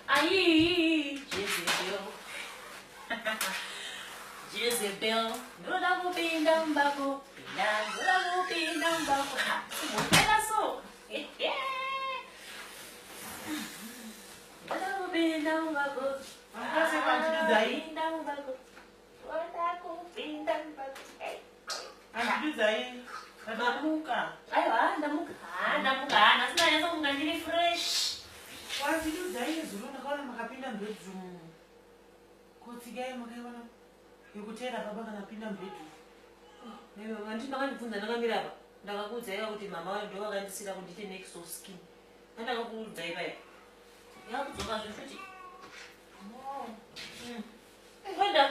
Ayi, Jezebel. Jezebel, ndoda kupinda mubako, pinda, ndoda kupinda mubako. Ha, Simbopera so. Ndoda kupinda mubako. Makase pandidudzai. Pinda mubako. Ndoda kupinda mubako. Hey. Andidudzai. Ndamuka. Aiwa, ndamuka. Ah, ndamuka. Ah, nhasi ndanyatsa kunga ndiri fresh. Wandidudzai zuro ndakaona makapinda mubedroom. Kotsikai makaiona yekuteera baba kana apinda mubedroom. Handiti makandibvunza ndakamira apa. Ndakakuudzai kuti mama ndo vakandisira kuti ndiite next of skin. Andakakuudzai paya. Yakudzokazve futi. Kwenda.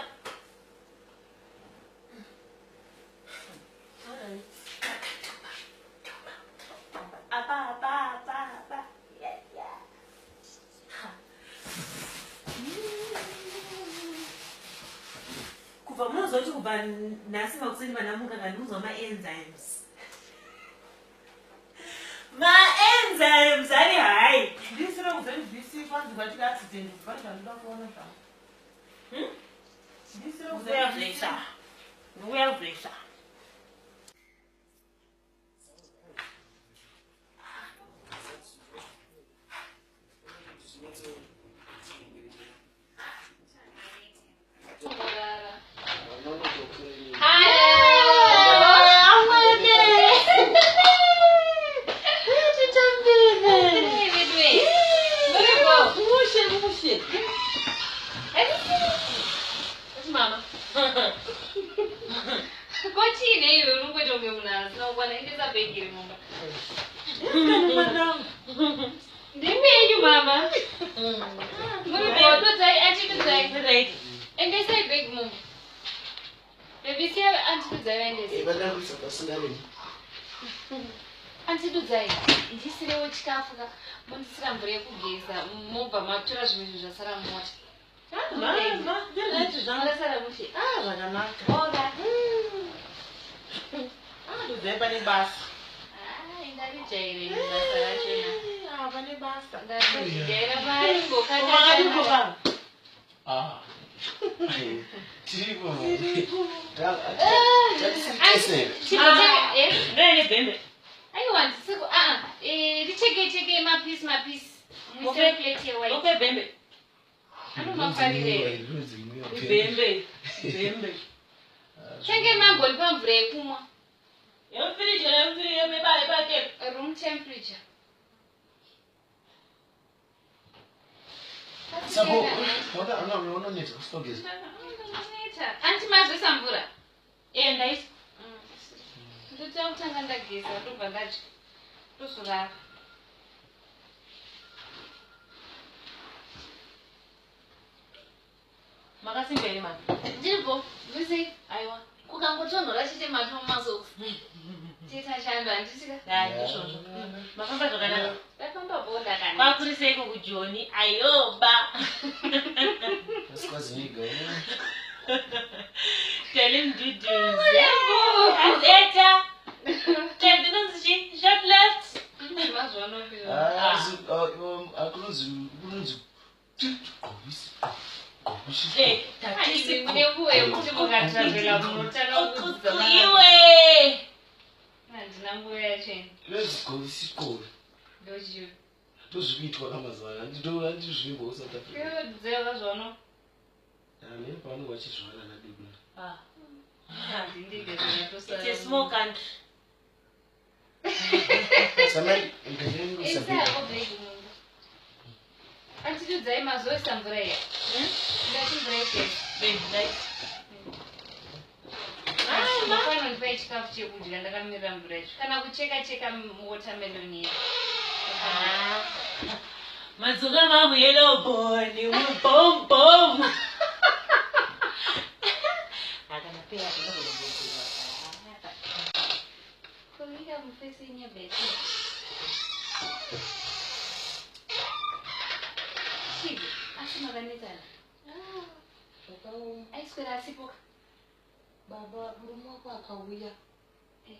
Apa, apa, apa, apa. Yeah, yeah. Ha. Kubva munozwa kuti kubva nhasi makuseni vanamuka kana maenzymes. Maenzymes ari hai. Ndisira kuZBC kwanzi kwatika accident pane zvandoda kuona zvangu. Ndisira Ndikuya kuZBC. kuzoisa. Ndikuya kuzoisa. Kochii iwe unongoita kunge munhu asina kukwana endesa bhegi iri mumba. Ndimi yenyu mama. Muri bododzai achitudzai. Endesai bhegi mumba. Baby siya antitudzai vaendese. Antitudzai ndisirewo chikafu ka mondisira mvura yekugeza mobva matora zvimwe zvinhu zvasara mumota. Zvasara mushe. Zvakanaka. Oga. Dudzai pane basa. Ah, ndarijaira ini basa rachona. Ah, pane basa. Ndarijaira Wakadiko maingokata. baba. Ah. Tiripo. Tiripo. Tatisiri Ndoene bhembe. Aiwa ndisiku aa richeke cheke mapisi mapisi. Muise plate yewhite. Ope bhembe. Anomafarire. Bhembe. Bhembe. Tenge mamboni pamvura yekumwa. Yemufiriji yemufiriji yemebare pake. Room temperature. Sako, unonetsa kusitogeza. Unoneta. Anti mazoisa mvura. Eh, ndaisa. Ndotanga kutanga ndageza ndobva ndadya. Ndozorara. Makasimba here mama? Ndiripo. Ndisei. Aiwa. Kukangotonhora chete mato mumasokisi. Teta chando handitika. Hai, ndizvozvo. Mafamba zvakanaka. Ndafamba bhoda kana. Kwakuriseiko kujoni ayoba. Asikwazi Tell him dudu. Azeta. Tell inonzi chii? Short left. Mazvano. Kunonzi kunonzi gobisi gobisi. Eh, tatisi. Nenguva yekuti mukatravhela munotanga kudzidza Iwe. Handina nguva yacho ini. Inonzi gobisi gobi. Ndochiyo. Ndozvikuitwa kamazuva ano. Handizvimbo South Africa. Iwe dzeva zvano. Ane pavanenge vachizviwana nadudu. Ah. Handindiga zvinatosara. It's a small country. Samai nganyeni Isa usabika. hako bhegi mumba. Antitudzai mazoisa mvura iya. Ndati mvura yekugeza. Babe, right? Panondipai chikafu chekudya ndakamirira mvura yacho. Kana kucheka cheka watermelon iya. Ah. Madzoka mamu yellow bone, bom bom. Akana pera Kunika mufesi nyebete. Chivi, asi makanetsana. Zvakaoma. Aiswera asipo. Baba murume wako akauya Eh.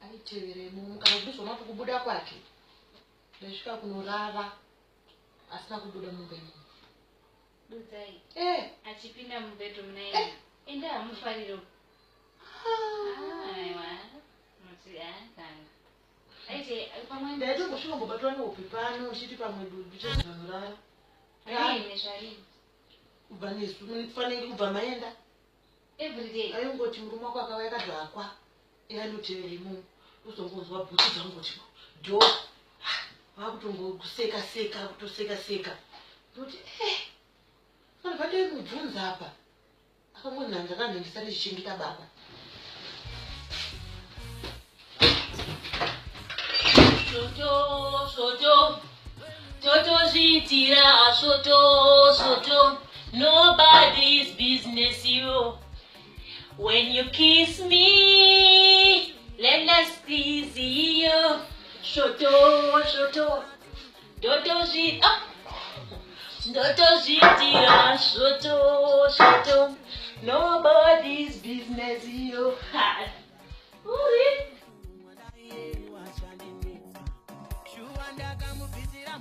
aitevera imomo kana kuti ndizvona kubuda kwake ndasvika kunorara asina kubuda mumba imomo. Dudzai Eh. achipinda mubedroom naye ende hamufariro. Aiwa, muti akanga aite pamwe. Ndaitombosvika mbobatwa nehope pano, uchiti pamwe ndichazonorara. Zvarini zvarini? Kubva nesu fanenge kubva maenda. Everyday. Aingoti murume wako akauya akadhakwa, ianotevera imomo, uzongonzwa bhutsu dzangoti dho, vakutongoseka seka, kutoseka seka. Ndoti vanhu vatoimubvunza apa, akangonhanza kanhu ndisati ndichichengeta baba. Svoto svoto, totozviitira svoto svoto, nobody's business you. When you kiss me, let us squeeze you. Svoto svoto, totozvi ah! Totozviitira svoto svoto, nobody's business you. Ha. Uri. Shuwa ndakamubvisira.